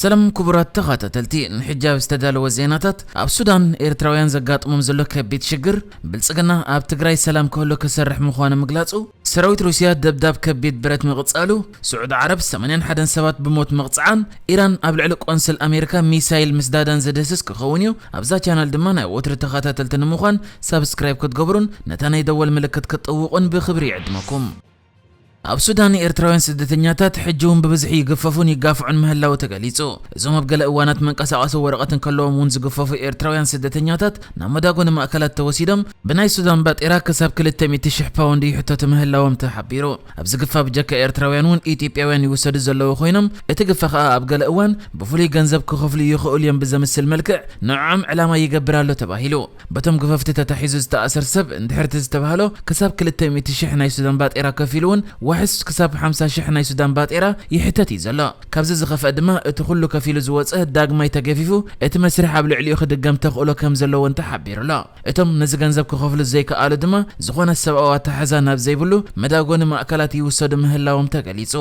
ሰላም ክቡራት ተኸታተልቲ፣ ንሕጂ ኣብ ዝተዳለወ ዜናታት፣ ኣብ ሱዳን ኤርትራውያን ዘጋጥሞም ዘሎ ከቢድ ሽግር፣ ብልጽግና ኣብ ትግራይ ሰላም ክህሉ ክሰርሕ ምዃኑ ምግላጹ፣ ሰራዊት ሩስያ ደብዳብ ከቢድ ብረት ምቕጻሉ፣ ስዑዲ ዓረብ ሰማንያን ሓደን ሰባት ብሞት ምቕጽዓን፣ ኢራን ኣብ ልዕሊ ቆንስል ኣሜሪካ ሚሳይል ምስዳዳን ዝድህስስ ክኸውን እዩ። ኣብዛ ቻነል ድማ ናይ ወትሩ ተኸታተልቲ ንምዃን ሳብስክራይብ ክትገብሩን ነታ ናይ ደወል ምልክት ክትጥውቑን ብኽብሪ ይዕድመኩም። ኣብ ሱዳን ኤርትራውያን ስደተኛታት ሕጂ እውን ብብዝሒ ይግፈፉን ይጋፍዑን ምህላው ተገሊጹ። እዞም ኣብ ገለ እዋናት መንቀሳቐሲ ወረቐት እንከለዎም እውን ዝግፈፉ ኤርትራውያን ስደተኛታት ናብ መዳጎኒ ማእከላት ተወሲዶም ብናይ ሱዳን ባጤራ ክሳብ ክልተ ሚእቲ ሽሕ ፓውንድ ይሕተቱ ምህላዎም ተሓቢሩ። ኣብዚ ግፋ ብጀካ ኤርትራውያን እውን ኢትዮጵያውያን ይውሰዱ ዘለዉ ኮይኖም፣ እቲ ግፋ ከኣ ኣብ ገለ እዋን ብፍሉይ ገንዘብ ክኸፍሉ ይኽእሉ እዮም ብዘምስል መልክዕ ንዕኦም ዕላማ ይገብር ኣሎ ተባሂሉ። በቶም ግፈፍቲ ተታሒዙ ዝተኣሰር ሰብ እንድሕር እቲ ዝተባህሎ ክሳብ ክልተ ሚእቲ ሽሕ ናይ ሱዳን ባጤራ ከፊሉ እውን ዋሕስ ክሳብ ሓምሳ ሽሕ ናይ ሱዳን ባጤራ ይሕተት እዩ ዘሎ። ካብዚ ዝኸፍአ ድማ እቲ ኩሉ ከፊሉ ዝወጸ ዳግማይ ተገፊፉ እቲ መስርሕ ኣብ ልዕሊኡ ክድገም ተኽእሎ ከም ዘለዎ እውን ተሓቢሩ ኣሎ። እቶም ነዚ ገንዘብ ክኸፍሉ ዘይከኣሉ ድማ ዝኾነ ሰብኣዊ ኣተሓሕዛ ናብ ዘይብሉ መዳጎኒ ማእከላት ይውሰዱ ምህላዎም ተገሊጹ።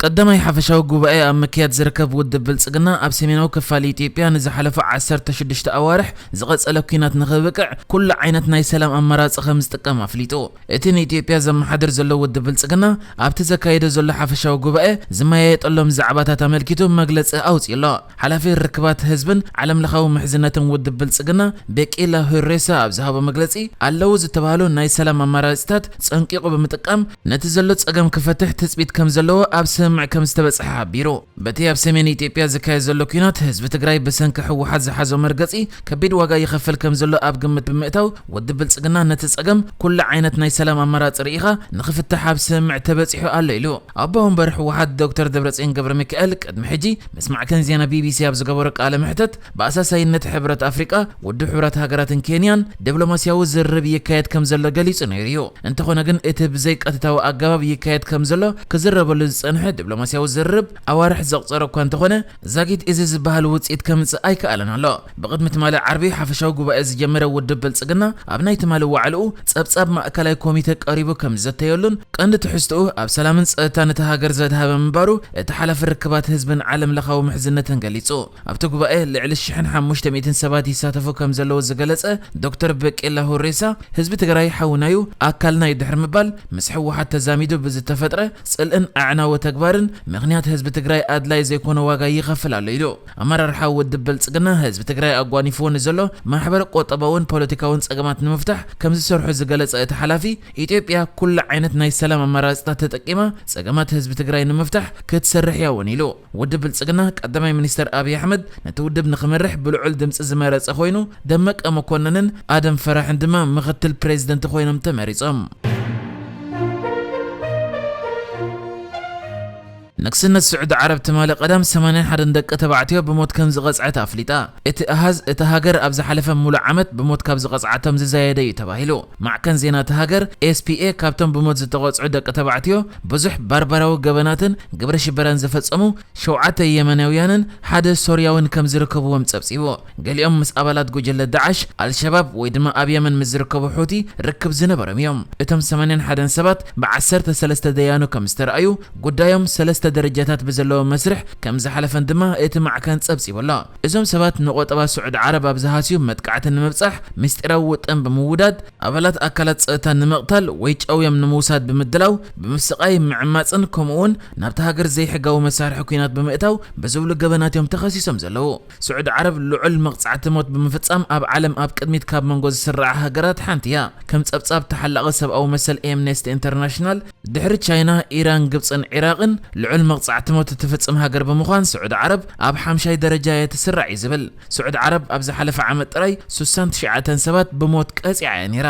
ቀዳማይ ሓፈሻዊ ጉባኤ ኣብ ምክያድ ዝርከብ ውድብ ብልጽግና ኣብ ሰሜናዊ ክፋል ኢትዮጵያ ንዝሓለፉ ዓሰርተ ሽዱሽተ ኣዋርሕ ዝቐጸለ ኲናት ንኽብቅዕ ኩሉ ዓይነት ናይ ሰላም ኣማራጺ ከም ዝጥቀም ኣፍሊጡ። እቲ ንኢትዮጵያ ዘመሓድር ዘሎ ውድብ ብልጽግና ኣብቲ ዘካየዶ ዘሎ ሓፈሻዊ ጉባኤ ዝመያየጠሎም ዛዕባታት ኣመልኪቱ መግለጺ ኣውጺኡ ኣሎ። ሓላፊ ርክባት ህዝብን ዓለምለኻዊ ምሕዝነትን ውድብ ብልጽግና ቤቂላ ሁሬሳ ኣብ ዝሃቦ መግለጺ፣ ኣለዉ ዝተባህሉ ናይ ሰላም ኣማራጺታት ጸንቂቑ ብምጥቃም ነቲ ዘሎ ጸገም ክፈትሕ ትጽቢት ከም ዘለዎ ኣብ ስምምዕ ከም ዝተበጽሐ ሓቢሩ። በቲ ኣብ ሰሜን ኢትዮጵያ ዝካየድ ዘሎ ኲናት ህዝቢ ትግራይ ብሰንኪ ህወሓት ዝሓዞ መርገጺ ከቢድ ዋጋ ይኸፍል ከም ዘሎ ኣብ ግምት ብምእታው ውድብ ብልጽግና ነቲ ጸገም ኩሉ ዓይነት ናይ ሰላም ኣማራጺ ርኢኻ ንኽፍታሕ ኣብ ስምምዕ ተበጺሑ ኣሎ ኢሉ። ኣቦ ወንበር ህወሓት ዶክተር ደብረጽዮን ገብረ ሚካኤል ቅድሚ ሕጂ ምስ ማዕከን ዜና ቢቢሲ ኣብ ዝገበሮ ቃለ መሕተት ብኣሳሳይነት ሕብረት ኣፍሪቃ፣ ውድብ ሕቡራት ሃገራትን ኬንያን ዲፕሎማስያዊ ዝርርብ ይካየድ ከም ዘሎ ገሊጹ ነይሩ እዩ። እንተኾነ ግን እቲ ብዘይቀጥታዊ ኣገባብ ይካየድ ከም ዘሎ ክዝረበሉ ዝጸንሐ ዲፕሎማስያዊ ዝርርብ ኣዋርሕ ዘቑጸረ እኳ እንተኾነ ዛጊት እዚ ዝበሃል ውጽኢት ከምጽእ ኣይከኣለን ኣሎ። ብቕድሚ ትማሊ ዓርቢ ሓፈሻዊ ጉባኤ ዝጀመረ ውድብ ብልጽግና ኣብ ናይ ትማሊ ዋዕልኡ ጸብጻብ ማእከላይ ኮሚተ ቀሪቡ ከም ዝዘተየሉን ቀንዲ ትሕዝትኡ ኣብ ሰላምን ጸጥታን እታ ሃገር ዘድሃበ ምንባሩ እቲ ሓላፊ ርክባት ህዝብን ዓለም ለኻዊ ምሕዝነትን ገሊጹ። ኣብቲ ጉባኤ ልዕሊ ሽሕን ሓሙሽተ ሚእትን ሰባት ይሳተፉ ከም ዘለዉ ዝገለጸ ዶክተር በቄላ ሁሬሳ፣ ህዝቢ ትግራይ ሓውናዩ ኣካልናዩ ድሕሪ ምባል ምስ ህወሓት ተዛሚዱ ብዝተፈጥረ ጽልእን ኣዕናዊ ተግባርን ምኽንያት ህዝቢ ትግራይ ኣድላይ ዘይኮነ ዋጋ ይኸፍል ኣሎ ኢሉ። ኣመራርሓ ውድብ ብልጽግና ህዝቢ ትግራይ ኣጓኒፍዎ ንዘሎ ማሕበረ ቁጠባውን ፖለቲካውን ጸገማት ንምፍታሕ ከም ዝሰርሑ ዝገለጸ እቲ ሓላፊ፣ ኢትዮጵያ ኩሉ ዓይነት ናይ ሰላም ኣማራጺታት ተጠቂማ ጸገማት ህዝቢ ትግራይ ንምፍታሕ ክትሰርሕ እያ እውን ኢሉ። ውድብ ብልጽግና ቀዳማይ ሚኒስተር ኣብይ ኣሕመድ ነቲ ውድብ ንኽመርሕ ብልዑል ድምጺ ዝመረጸ ኮይኑ፣ ደመቀ መኮንንን ኣደም ፈራሕን ድማ ምኽትል ፕሬዚደንት ኮይኖም ተመሪጾም። ንግስነት ስዑዲ ዓረብ ትማሊ ቀዳም ሰማንያን ሓደን ደቂ ተባዕትዮ ብሞት ከም ዝቐጽዐት ኣፍሊጣ። እቲ ኣሃዝ እታ ሃገር ኣብ ዝሓለፈ ሙሉእ ዓመት ብሞት ካብ ዝቐጽዓቶም ዝዛየደ እዩ ተባሂሉ። ማዕከን ዜና እታ ሃገር ኤስፒኤ ካብቶም ብሞት ዝተቐጽዑ ደቂ ተባዕትዮ ብዙሕ ባርባራዊ ገበናትን ግብረ ሽበራን ዝፈጸሙ ሸውዓተ የመናውያንን ሓደ ሶርያውን ከም ዝርከብዎም ጸብጺቡ። ገሊኦም ምስ ኣባላት ጉጅለ ዳዕሽ፣ ኣልሸባብ ወይ ድማ ኣብ የመን ምስ ዝርከቡ ሑቲ ርክብ ዝነበሮም እዮም። እቶም ሰማንያን ሓደን ሰባት ብዓሰርተ ሰለስተ ደያኑ ከም ዝተረኣዩ፣ ጉዳዮም ሰለስተ ደረጃታት ብዘለዎ መስርሕ ከም ዝሓለፈን ድማ እቲ ማዕከን ጸብጺቡ ኣሎ። እዞም ሰባት ንቆጠባ ስዑዲ ዓረብ ኣብ ዝሃስዩ መጥቃዕቲ ንምብጻሕ ምስጢራዊ ውጥን ብምውዳድ፣ ኣባላት ኣካላት ጸጥታ ንምቕታል ወይ ጨውዮም ንምውሳድ ብምድላው፣ ብምስቓይ፣ ምዕማጽን ከምኡውን ናብታ ሃገር ዘይሕጋዊ መሳርሒ ኲናት ብምእታው ብዝብሉ ገበናት እዮም ተኸሲሶም ዘለዉ። ስዑዲ ዓረብ ልዑል መቕጻዕቲ ሞት ብምፍጻም ኣብ ዓለም ኣብ ቅድሚት ካብ መንጎ ዝስርዓ ሃገራት ሓንቲ እያ። ከም ጸብጻብ ተሓላቒ ሰብኣዊ መሰል ኤምነስቲ ኢንተርናሽናል፣ ድሕሪ ቻይና፣ ኢራን፣ ግብጽን ዒራቕን ልዑል መቕጻዕቲ ሞት እትፍጽም ሃገር ብምዃን፣ ስዑዲ ዓረብ ኣብ ሓምሻይ ደረጃ እያ ትስራዕ እዩ ዝብል። ስዑዲ ዓረብ ኣብ ዝሓለፈ ዓመት ጥራይ ሱሳን ትሽዓተን ሰባት ብሞት ቀጺዓ እያ ነይራ።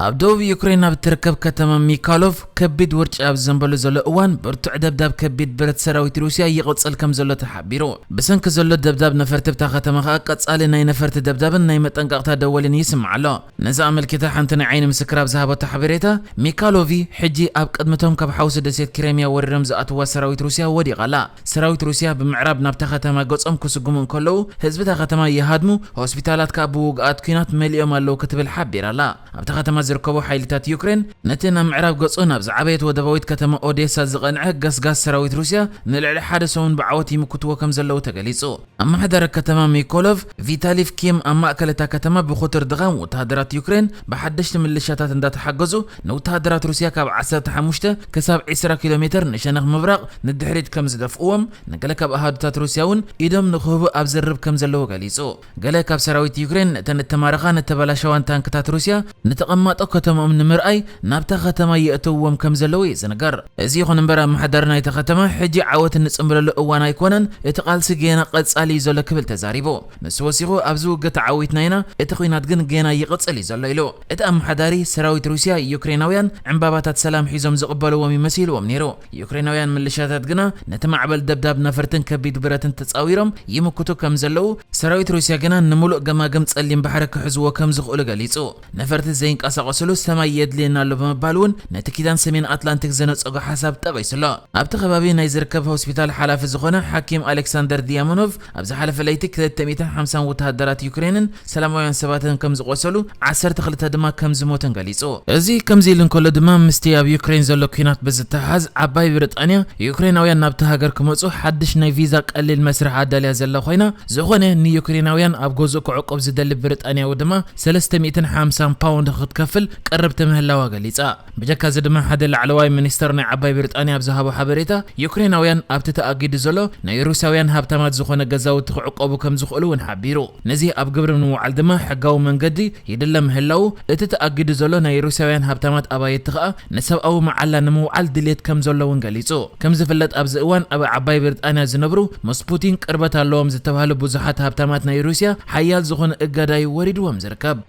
ኣብ ደቡብ ዩክሬን ኣብ እትርከብ ከተማ ሚካሎቭ ከቢድ ውርጪ ኣብ ዝዘንበሉ ዘሎ እዋን፣ ብርቱዕ ደብዳብ ከቢድ ብረት ሰራዊት ሩስያ ይቕጽል ከም ዘሎ ተሓቢሩ። ብሰንኪ ዘሎ ደብዳብ ነፈርቲ እታ ከተማ ከኣ ቀጻሊ ናይ ነፈርቲ ደብዳብን ናይ መጠንቀቕታ ደወልን ይስማዕ ኣሎ። ነዚ ኣመልኪታ ሓንቲ ናይ ዓይኒ ምስክር ኣብ ዝሃበቶ ሓበሬታ፣ ሚካሎቪ ሕጂ ኣብ ቅድሚቶም ካብ ሓውሲ ደሴት ክሬምያ ወሪሮም ዝኣትዋ ሰራዊት ሩስያ ወዲቓ ኣላ። ሰራዊት ሩስያ ብምዕራብ ናብታ ከተማ ገጾም ክስጉሙ እንከለዉ፣ ህዝቢ እታ ከተማ ይሃድሙ፣ ሆስፒታላት ከኣ ብውጉኣት ኲናት መሊኦም ኣለዉ ክትብል ሓቢራ ኣላ። ኣብታ ከተማ ዝርከቡ ሓይልታት ዩክሬን፣ ነቲ ናብ ምዕራብ ገጹ ናብ ዝዓበየት ወደባዊት ከተማ ኦዴሳ ዝቐንዐ ገስጋስ ሰራዊት ሩስያ ንልዕሊ ሓደ ሰሙን ብዓወት ይምክትዎ ከም ዘለዉ ተገሊጹ። ኣመሓዳሪ ከተማ ሚኮሎቭ ቪታሊቭ ኪም፣ ኣብ ማእከል እታ ከተማ ብኹቱር ድኻም ወተሃደራት ዩክሬን ብሓደሽቲ ምልሻታት እንዳተሓገዙ፣ ንወተሃደራት ሩስያ ካብ ዓሰርተ ሓሙሽተ ክሳብ ዕስራ ኪሎ ሜተር ንሸነኽ ምብራቕ ንድሕሪት ከም ዝደፍእዎም፣ ንገለ ካብ ኣሃዱታት ሩስያ እውን ኢዶም ንክህቡ ኣብ ዝርርብ ከም ዘለዉ ገሊጹ። ገለ ካብ ሰራዊት ዩክሬን ነተን እተማረኻን እተበላሸዋን ታንክታት ሩስያ ንተቐማጦ ከተማኦም ንምርኣይ ናብታ ከተማ የእተውዎም ከም ዘለዉ እዩ ዝንገር። እዚ ይኹን እምበር፣ ኣመሓዳሪ ናይታ ከተማ፣ ሕጂ ዓወት እንጽንብለሉ እዋን ኣይኮነን፣ እቲ ቃልሲ ጌና ቀጻሊ እዩ ዘሎ ክብል ተዛሪቡ። ንሱ ወሲኹ፣ ኣብዚ ውግእ ተዓዊትና ኢና፣ እቲ ኲናት ግን ጌና ይቕጽል እዩ ዘሎ ኢሉ። እቲ ኣመሓዳሪ፣ ሰራዊት ሩስያ ዩክሬናውያን ዕምባባታት ሰላም ሒዞም ዝቕበልዎም እዩ መሲልዎም ነይሩ። ዩክሬናውያን ምልሻታት ግና ነቲ ማዕበል ደብዳብ ነፈርትን ከቢድ ብረትን ተጻዊሮም ይምክቱ ከም ዘለዉ፣ ሰራዊት ሩስያ ግና ንምሉእ ገማግም ጸሊም ባሕሪ ክሕዝዎ ከም ዝኽእሉ ገሊጹ። ነፈርቲ ዘይንቀሳቐስሉ ሰማይ የድልየና ኣሎ ብምባል እውን ነቲ ኪዳን ሰሜን ኣትላንቲክ ዘነጸጎ ሓሳብ ጠቒሱ ኣሎ። ኣብቲ ከባቢ ናይ ዝርከብ ሆስፒታል ሓላፊ ዝኾነ ሓኪም ኣሌክሳንደር ዲያሞኖቭ፣ ኣብ ዝሓለፈ ለይቲ ክልተ ሚእትን ሓምሳን ወተሃደራት ዩክሬንን ሰላማውያን ሰባትን ከም ዝቖሰሉ፣ ዓሰርተ ክልተ ድማ ከም ዝሞቱን ገሊጹ። እዚ ከምዚ ኢሉ እንከሎ ድማ፣ ምስቲ ኣብ ዩክሬን ዘሎ ኲናት ብዝተሓሓዝ፣ ዓባይ ብሪጣንያ ዩክሬናውያን ናብቲ ሃገር ክመጹ ሓድሽ ናይ ቪዛ ቀሊል መስርሕ ኣዳልያ ዘላ ኮይና፣ ዝኾነ ንዩክሬናውያን ኣብ ገዝኡ ክዕቁብ ዝደሊ ብሪጣንያዊ ድማ ሰለስተ ሚእትን ሓምሳን ፓውንድ ክትከፍል ቀረብቲ ምህላዋ ገሊጻ። ብጀካ እዚ ድማ፣ ሓደ ላዕለዋይ ሚኒስተር ናይ ዓባይ ብሪጣንያ ኣብ ዝሃቦ ሓበሬታ፣ ዩክሬናውያን ኣብቲ ተኣጊዱ ዘሎ ናይ ሩስያውያን ሃብታማት ዝኾነ ገዛውቲ ክዕቆቡ ከም ዝኽእሉ እውን ሓቢሩ። ነዚ ኣብ ግብሪ ንምውዓል ድማ ሕጋዊ መንገዲ ይድለ ምህላዉ፣ እቲ ተኣጊዱ ዘሎ ናይ ሩስያውያን ሃብታማት ኣባይቲ ከኣ ንሰብኣዊ መዓላ ንምውዓል ድሌት ከም ዘሎ እውን ገሊጹ። ከም ዝፍለጥ፣ ኣብዚ እዋን ኣብ ዓባይ ብሪጣንያ ዝነብሩ ምስ ፑቲን ቅርበት ኣለዎም ዝተባህሉ ብዙሓት ሃብታማት ናይ ሩስያ ሓያል ዝኾነ እገዳ እዩ ወሪድዎም ዝርከብ።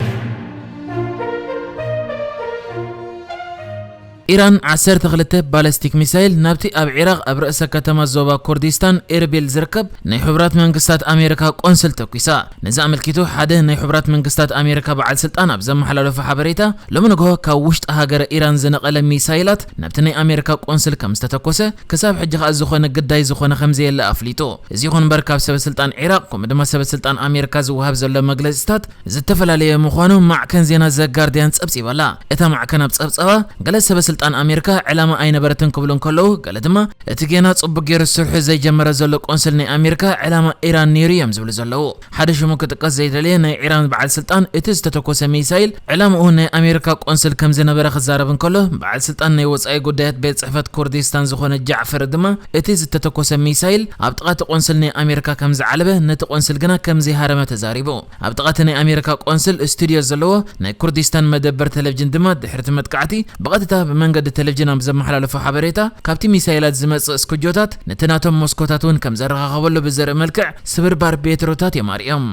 ኢራን ዓሰርተ ክልተ ባለስቲክ ሚሳይል ናብቲ ኣብ ዒራቕ ኣብ ርእሰ ከተማ ዞባ ኮርዲስታን ኤርቢል ዝርከብ ናይ ሕቡራት መንግስታት ኣሜሪካ ቆንስል ተኲሳ። ነዚ ኣመልኪቱ ሓደ ናይ ሕቡራት መንግስታት ኣሜሪካ በዓል ስልጣን ኣብ ዘመሓላለፎ ሓበሬታ፣ ሎሚ ንግሆ ካብ ውሽጢ ሃገረ ኢራን ዝነቐለ ሚሳይላት ናብቲ ናይ ኣሜሪካ ቆንስል ከም ዝተተኮሰ፣ ክሳብ ሕጂ ከኣ ዝኾነ ግዳይ ዝኾነ ከም ዘየለ ኣፍሊጡ። እዚ ይኹን እምበር፣ ካብ ሰበ ስልጣን ዒራቕ ከምኡ ድማ ሰበ ስልጣን ኣሜሪካ ዝወሃብ ዘሎ መግለጺታት ዝተፈላለየ ምዃኑ ማዕከን ዜና ዘ ጋርዲያን ጸብጺባ ኣላ። እታ ማዕከን ኣብ ጸብጻባ፣ ገለ ሰበ ስልጣን ኣሜሪካ ዕላማ ኣይነበረትን ክብሉ እንከለዉ፣ ገለ ድማ እቲ ጌና ጽቡቕ ገይሩ ስርሑ ዘይጀመረ ዘሎ ቆንስል ናይ ኣሜሪካ ዕላማ ኢራን ነይሩ እዮም ዝብሉ ዘለዉ። ሓደ ሽሙ ክጥቀስ ዘይደለየ ናይ ኢራን በዓል ስልጣን፣ እቲ ዝተተኮሰ ሚሳይል ዕላምኡ ናይ ኣሜሪካ ቆንስል ከም ዝነበረ ክዛረብ እንከሎ፣ በዓል ስልጣን ናይ ወጻኢ ጉዳያት ቤት ጽሕፈት ኩርዲስታን ዝኾነ ጃዕፈር ድማ፣ እቲ ዝተተኮሰ ሚሳይል ኣብ ጥቓ እቲ ቆንስል ናይ ኣሜሪካ ከም ዝዓለበ፣ ነቲ ቆንስል ግና ከም ዘይሃረመ ተዛሪቡ። ኣብ ጥቓ እቲ ናይ ኣሜሪካ ቆንስል ስቱድዮ ዘለዎ ናይ ኩርዲስታን መደበር ቴሌቪዥን ድማ፣ ድሕሪ እቲ መጥቃዕቲ ብቐጥታ ብመንገዲ ቴሌቪዥን ኣብ ዘመሓላለፎ ሓበሬታ፣ ካብቲ ሚሳይላት ዝመጽእ ስኩጆታት ነቲ ናቶም ሞስኮታት እውን ከም ዘረኻኸበሉ ብዘርኢ መልክዕ ስብርባር ቤትሮታት እዮም ኣርእዮም።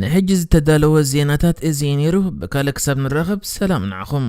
ንሕጂ ዝተዳለወ ዜናታት እዚ እዩ ነይሩ። ብካልእ ክሳብ ንራኸብ፣ ሰላም ንዓኹም።